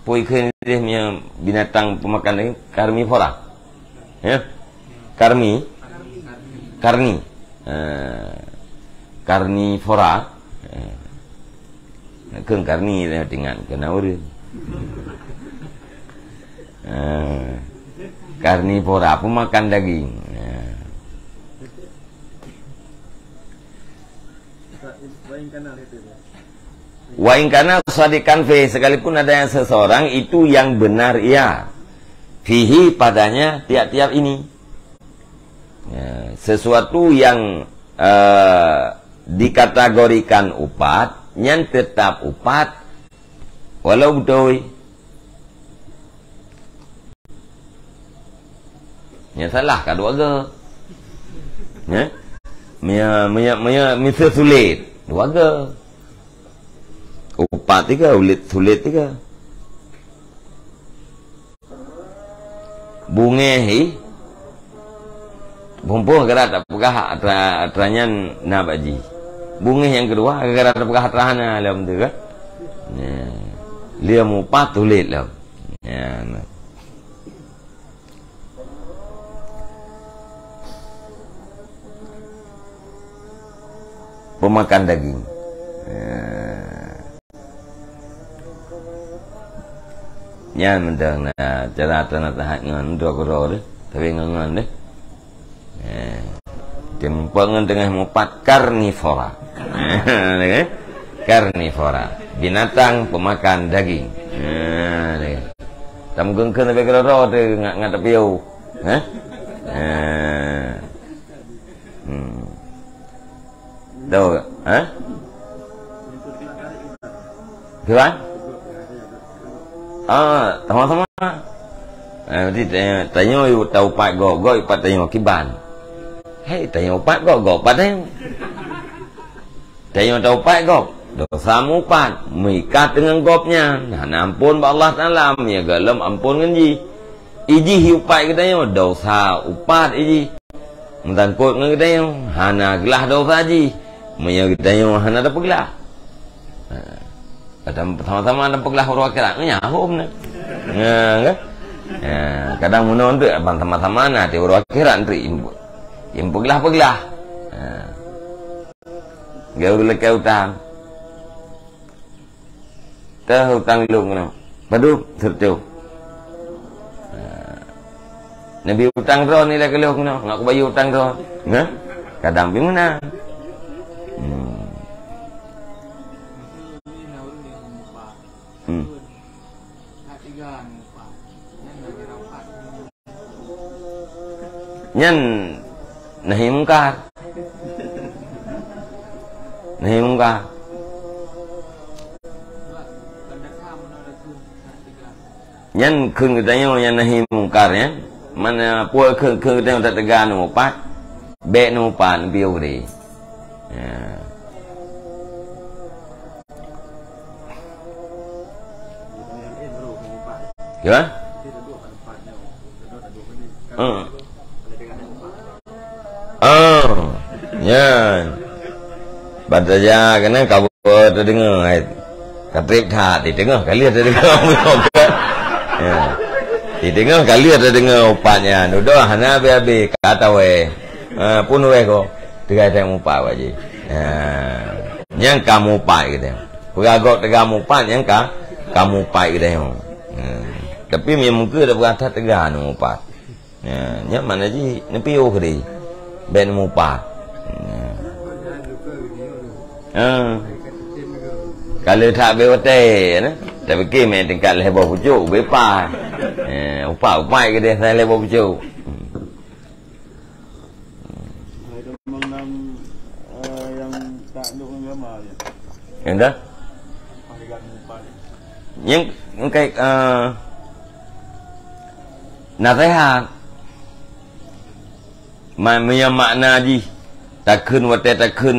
Peue kheun deh meunyoe binatang pemakan daging? Karnivora. Ya? Karmi? Karni. Ha. Karnivora. Ha. Kheun karni dah ingat keu na ureuëng. Ha. Karnivora, pemakan daging. Ha. Wa in kana shadikan fi, sekalipun ada yang seseorang itu yang benar ia. Fihi, padanya tiap-tiap ini. Ya, sesuatu yang, eh, dikategorikan upat, nyan tetap upat, walau beutôi. Nyang salah ka dua ga. Ya? Mia, mia, mia, misa sulet. Dua ga. Upat tiga, ulit sulet tiga. Bungeh hi. Bumbong gara tak peugah atra, atra nyan na bak jih. Bungeh nyang keudua gara tak peugah atra hana lom tu kan. Ya. Lia mupat tulit lom. Ya, nah. Pemakan daging. Ya. Nyan mantong na cara tanah tahat ngon dua kuro deh, tapi ngon ngon deh. Eh, timpa ngon tengah mupat karnivora. Karnivora, binatang pemakan daging. Tam gengkeun tapi keudroe tu ngat ngat tapi yo. Hah? Hmm. Tahu tak? Ha? Tuan? Ah, sama-sama. Eh, berarti tanya, tanya you tahu pat gop, gop pat tanya kiban. Hei, tanya pat gop, gop pat tanya. Tanya tahu pat gop. Dosa mupat, meuikat dengan gop nyan. Hana ampun bak Allah Taala, meunyo galom ampun ngon jih. Ijih upat geutanyoe, dosa upat ijih. Meutangkot ngon geutanyoe, hana glah dosa jih. Meunyoe geutanyoe hana tapeuglah. Ha. Kadang sama-sama tapeuglah uroe akhirat, ngon nyan hom na. Ha, kan? Ha, kadang meunoe tu, abang sama-sama na, ti uroe akhirat tu, impu-, impeuglah-peuglah. Ha. Gaur lekai utang. Teuh utang lôn keunoe. Padub? Seureutôh. Ha. Neubi utang droe nilai keu lôn keunoe. Ngat kubayeue utang droe. Nah, kadang pih meunan. Hmm. Hmm. Nyan nahi mungkar. Nahi mungkar. Nyan kheun geutanyoe nyan nahi mungkar nyan. Mana peue kheun, kheun geutanyoe that teuga aneuk mupat, bèk neumupat, neupiôh keudéh. Ya. Ya? Hmm. Oh, nyan. Ban saja keunan ka buet teudeungoe, hai. Ka trép that, di teungoh ka lheueh teudeungoe. Ya. Di teungoh ka lheueh teudeungoe upat nyan. Dudoe hana habéh-habéh, ka tawé. Ha, pun wéh ko. Teuga teuga mupat wajéb. Ha. Nyang ka mupat geutanyoe. Peugah gob teuga mupat nyang ka, ka mupat geutanyoe. Ha. Tapi meunyoe mungken dak peugah that teuga aneuk mupat. Ya, nyan makna jih neupiôh keudéh. Bèk neumupat. Ya. Ha. Ka lheueh that bèk watèe, nah. Tapi keu meutingkat lhèe boh pucôk, bèk pat. Ya, upat-upat keudéh asai lhèe boh pucôk. Nyang dah? Nyang, nyang kai, eh, naseuhat. Ma-, meunyoe makna jih, takheun watèe takheun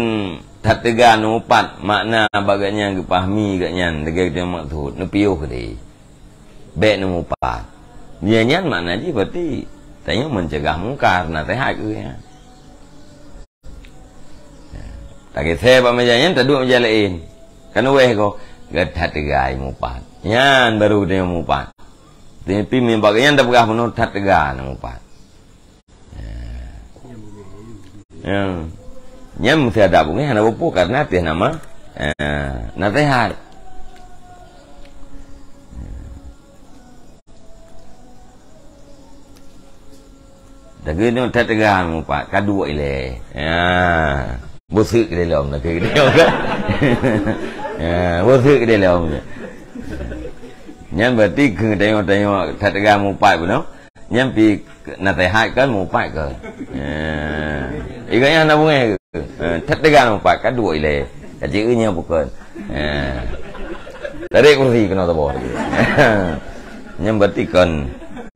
that teuga aneuk mupat, makna bak geuhnyan geupahami geuhnyan, lagèe geutanyoe maksud, neupiôh keudéh. Bèk neumupat. Nyan, nyan makna jih berarti tanyoe mencegah mungkar, naseuhat keu geuhnyan. Lagèe sè bak meuja nyan taduek meuja laén. Kan wéh ko, gata that teuga mupat. Nyan baru tanyoe mupat. Tapi meunyoe bak nyan tapeugah bunoe that teuga na mupat. Ya. Nyan meusti ada bungéh hana beupuih karena pih nama, eh, naseuhat. Lagèe nyoe that teuga mupat, ka duek ilèe. Ya. Beuseuk di lom lagèe nyoe kan. Ya, beuseuk di lom. Nyan berarti keu tanyoe-tanyoe that teuga mupat bunoe. Nyan pi naseuhat kan mupat kan. Ya. Iga nyan na bungéh. Eh, that teuga mupat ka duek ilèe. Ka jeuet nyan bukon. Eh. Tarek kursi keunoe saboh. Nyan berarti kon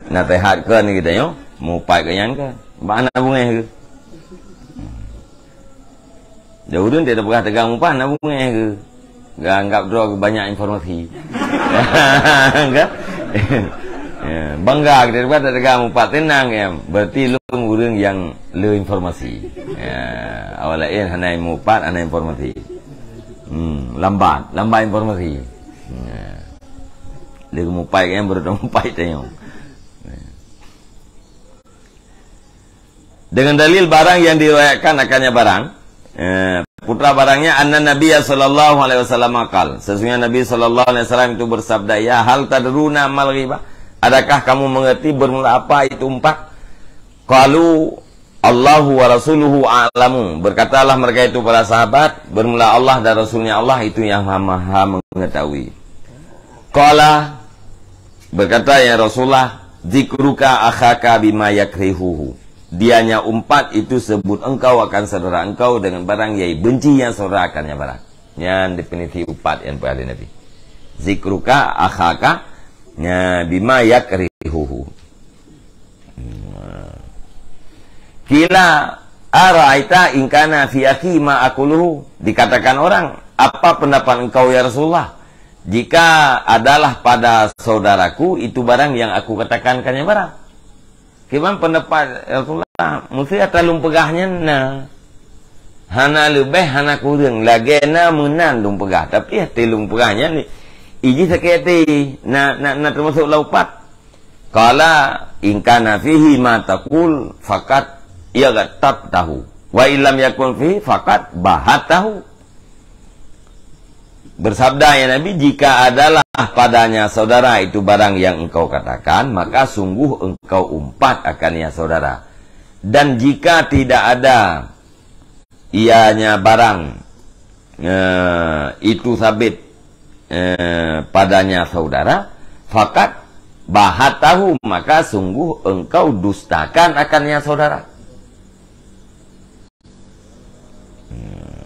naseuhat kon geutanyoe, mupat kon nyan kon. Bak hana bungéh keu. Dah ureueng dia peugah teuga mupat hana bungéh keu. Geuanggap droe banyak informasi. Kan? Ya, bangga kita dapat teuga mupat tenang ya. Berarti lôn ureueng nyang le informasi. Ya, awak laén hana mupat, hana informasi. Hmm, lambat, lambat informasi. Ya. Le mupat kan baru dah mupat tengok. Dengan dalil barang yang diriwayatkan akannya barang, eh, putra barangnya, anna Nabiya sallallahu alaihi wasallam qal, sesungguhnya Nabi sallallahu alaihi wasallam itu bersabda, "Ya, hal tadruna mal ghibah? Adakah kamu mengerti bermula apa itu umpat?" Qalu, "Allahu wa rasuluhu a'lamu." Berkatalah mereka itu para sahabat, "Bermula Allah dan Rasulnya Allah itu yang maha mengetahui." Qala, berkata, "Ya Rasulullah, zikruka akhaka bima yakrihuhu." Dianya umpat itu sebut engkau akan saudara engkau dengan barang yang benci yang saudara akannya barang. Nyan definisi umpat nyang peugah lé Nabi. Zikruka akhaka, nya, bima yakrihuhu. Qila ara'aita in kana fi akhi ma aquluhu. Dikatakan orang, "Apa pendapat engkau ya Rasulullah, jika adalah pada saudaraku itu barang yang aku katakan kan nyan barang?" Kiban pendapat Rasulullah, mesti ata lôn peugah nyan na. Hana leubeh, hana kureueng, lagèe na meunan lôn peugah, tapi até lôn peugah nyan ijih sakét até, na, na, na teumasok lam umpat. Qala in kana fihi ma taqul faqad ightabtahu, wa illam yakun fihi faqad bahattahu. Bersabda ya Nabi, "Jika adalah padanya saudara itu barang yang engkau katakan, maka sungguh engkau umpat akan ya saudara. Dan jika tidak ada ianya barang, eh, itu sabit, eh, padanya saudara, fakat bahat tahu, maka sungguh engkau dustakan akan ya saudara." Hmm.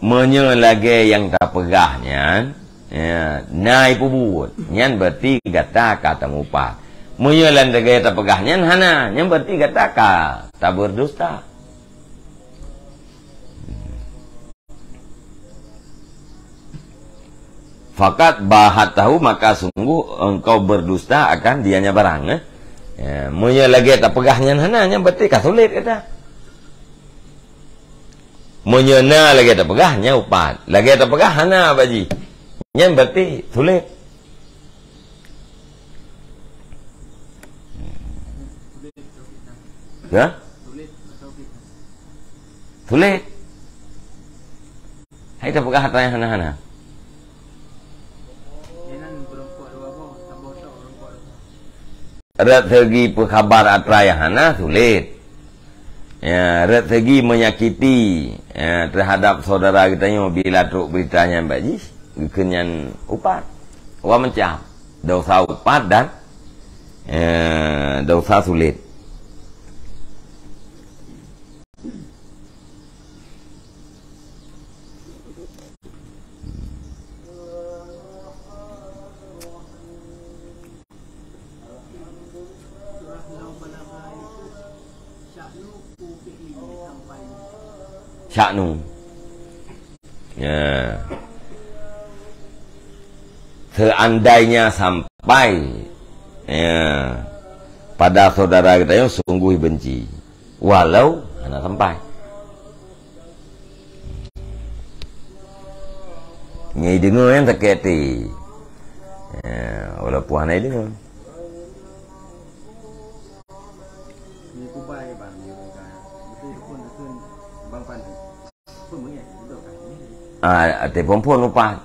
Meunyoe lagée nyang tapeugah nyan, ya, na ipeubuet, nyan berarti gata ka tamupat. Meunyoe lagée tapeugah nyan hana, nyan berarti gata ka taberdusta. Fakat bahat tahu, maka sungguh engkau berdusta akan dianya barang, eh? Ya, meunyoe lagée tapeugah nyan hana, nyan berarti ka sulet gata. Meunyoe na lagée tapeugah, nyan upat. Lagée tapeugah hana bak jih, nyan berarti sulet. Ya? Sulet. Hai tapeugah atra nyang hana-hana. Rot segi peukhabar atra nyang hana sulet. Ya, rot segi menyakiti, ya, terhadap saudara geutanyoe bila trok berita nyan bak jih, geukheun nyan upat. Dua macam. Dosa upat dan, ya, dosa sulet. Sya'nu. Ya. Seandainya sampai, ya, pada saudara kita yang sungguh benci, walau hana sampai. Nyai deungoe nyang sakét até. Ya, walaupun hana deungoe. Ah, até phon-phon upat.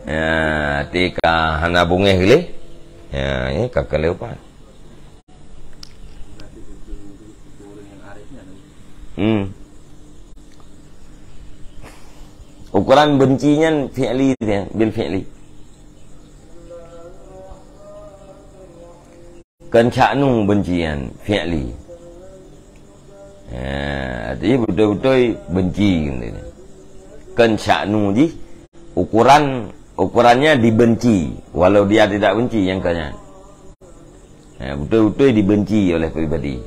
Ya, até ka hana beungéh lé. Ya, ini ka keu lé upat. Hmm. Ukuran benci nyan fi'li dia, bil fi'li. Kon sya'nu benci nyan fi'li. Eh, artinya beutôi-beutôi benci gitu. Kon sya'nu jih ukuran, ukurannya dibenci, walau dia tidak benci nyang ka nyan. Eh, beutôi-beutôi dibenci oleh pribadi.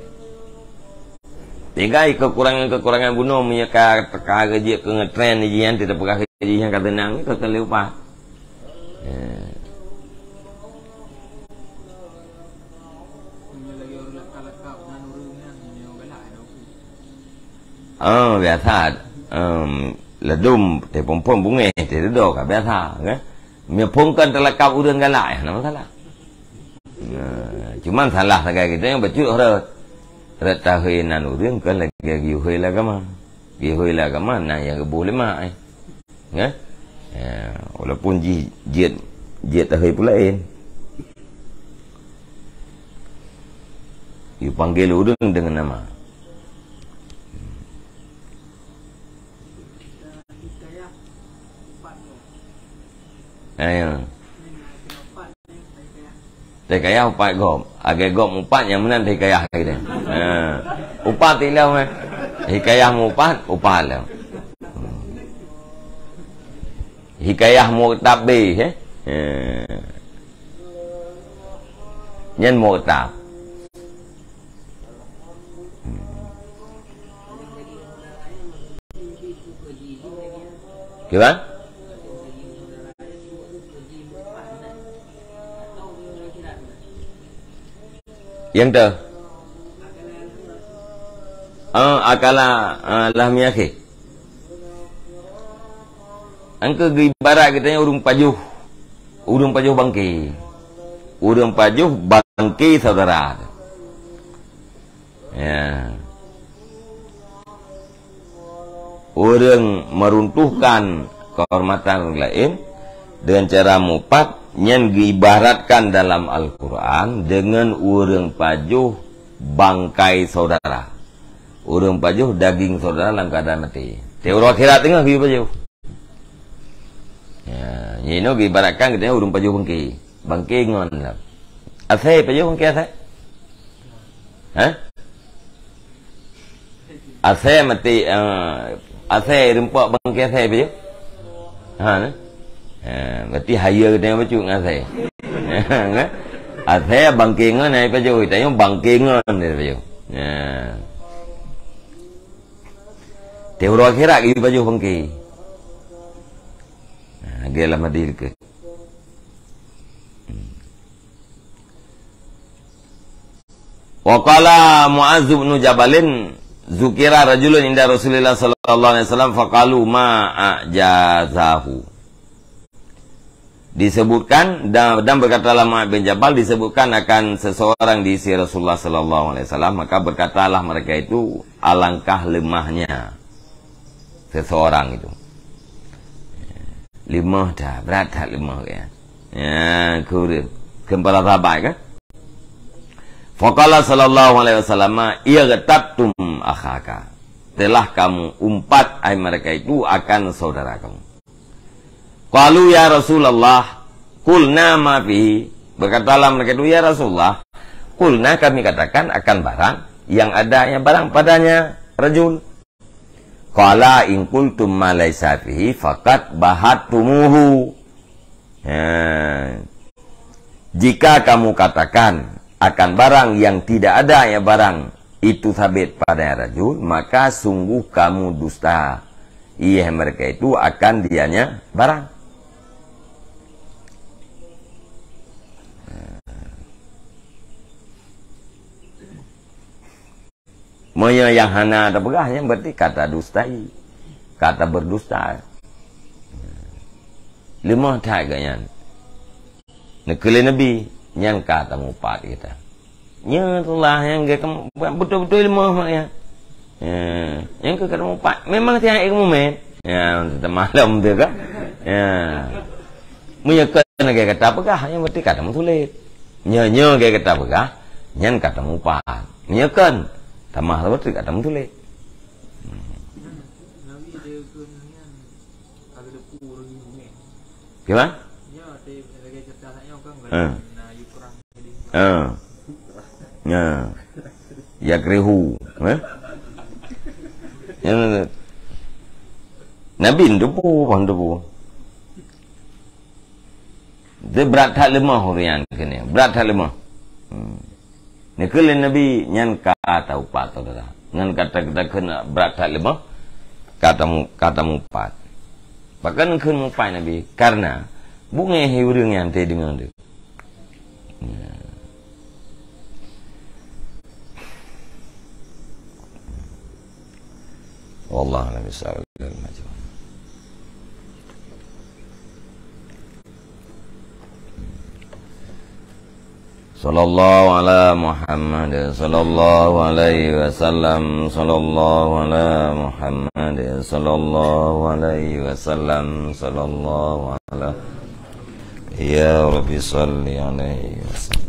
Tinggai kekurangan-kekurangan bunoe meunyoe ka teuka jeuet keu ngetren jih nyan, tidak peugah jih nyan ka teunang, ka keu lé upat. Eh. Oh, biasa. Em, ladum teupon-pon bungéh, teuridok ka biasa, kan? Meunyoe phon kon teulakab ureuëng galak, ya, hana masalah. Nah, cuman salah sagai kita nyang bacut rot. Rot tahôi nan ureuëng kon lagée geuyue hôi lé agama. Geuyue hôi lé agama na nyang geuboh lé mak, eh. Kan? Ya, walaupun jih jeuet, jeuet tahôi pun laén. Geuyue panggil ureuëng deungon nama. Ayo. Hikayah upat gob. Agée gob upat nyang meunan hikayah lagée nyan. Ha. Upat ilong, eh. Hikayah meuupat, upat lom. Hikayah meutab bé, eh. Ha. Nyan meutab. Kiban? Nyang teu. Ah, akala, ah, lahmi akhi. Angka geuibarat geutanyoe ureuëng pajoh. Ureuëng pajoh bangke. Ureuëng pajoh bangke saudara. Ya. Ureuëng meruntuhkan kehormatan ureuëng laén, dengan cara meuupat, nyan geuibaratkan dalam Al-Quran dengan ureuëng pajoh bangkai saudara. Ureuëng pajoh daging saudara lam keadaan maté. Teuh uroe akhirat teungoh geupajoh. Ya, nyoe geuibaratkan geutanyoe ureuëng pajoh bangke. Bangke ngon lah. Asai pajoh bangke asai? Ha? Asai maté, eh, asai reumpok bangke asai pajoh? Ha, nah. Ha, berarti haya geutanyoe bacut ngon asai. Kan? Asai bangke ngon hai pajoh, tanyoe bangke ngon dia pajoh. Ya. Teuh uroe akhirat geupajoh bangke. Ha, lagée lam hadis ke. Wa qala Mu'adz bin Jabalin, "Zukira rajulun inda Rasulillah sallallahu alaihi wasallam, faqalu ma ajazahu." Disebutkan dan, dan berkatalah Mu'adz bin Jabal, disebutkan akan seseorang di sisi Rasulullah sallallahu alaihi wasallam, maka berkatalah mereka itu, "Alangkah lemahnya seseorang itu." Lemah that, brat that lemah ya. Ya, kureueng. Keumpala sahabat kan? Faqala sallallahu alaihi wasallam, "Ightabtum akhaka." Telah kamu umpat, hai mereka itu, akan saudara kamu. Qalu, "Ya Rasulullah, qulna ma fihi." Berkatalah mereka itu, "Ya Rasulullah, qulna, kami katakan akan barang yang adanya barang padanya rajul." Qala, "In qultum ma laisa fihi faqad bahattumuhu." Ha. Jika kamu katakan akan barang yang tidak ada ya barang itu sabit pada rajul, maka sungguh kamu dusta. Iya, mereka itu akan dianya barang. Meunyoe nyang hana tapeugah, nyan berarti ka tadustai, ka taberdusta. Lemah that geuh nyan. Neukeuleh Nabi, nyan ka tamupat gata. Nyan teulheueh nyang gata beutôi-beutôi lemah mak nyan. Ya, nyan ka tamupat. Memang tiang ilmu men. Ya, temalom tu kan. Ya. Meunyoe kon lagée gata peugah, nyan berarti ka tameutuléh. Nyoe, nyoe lagée gata peugah, nyan ka tamupat. Meunyoe kon, tamah berarti ka tameutuléh. Kiban? Hmm. Ah. Ya. Yakrihu, eh? Ya, Nabi tupu, paham tupu. Dia brat that lemah ureuëng nyan keuneuk. Brat that lemah. Hmm. Neukeuleh Nabi nyan ka taupat saudara. Ngon kata kita kheun brat that lemah, ka tamu-, ka tamupat. Pakon kheun mupat Nabi? Karena bungéh ureuëng nyan teudeungoe tu. Ya. Wallahu a'lam bishawab. Sallallahu ala Muhammad, sallallahu alaihi wasallam, sallallahu ala Muhammad, sallallahu alaihi wasallam, sallallahu ala, ya Rabbi salli alaihi wasallam.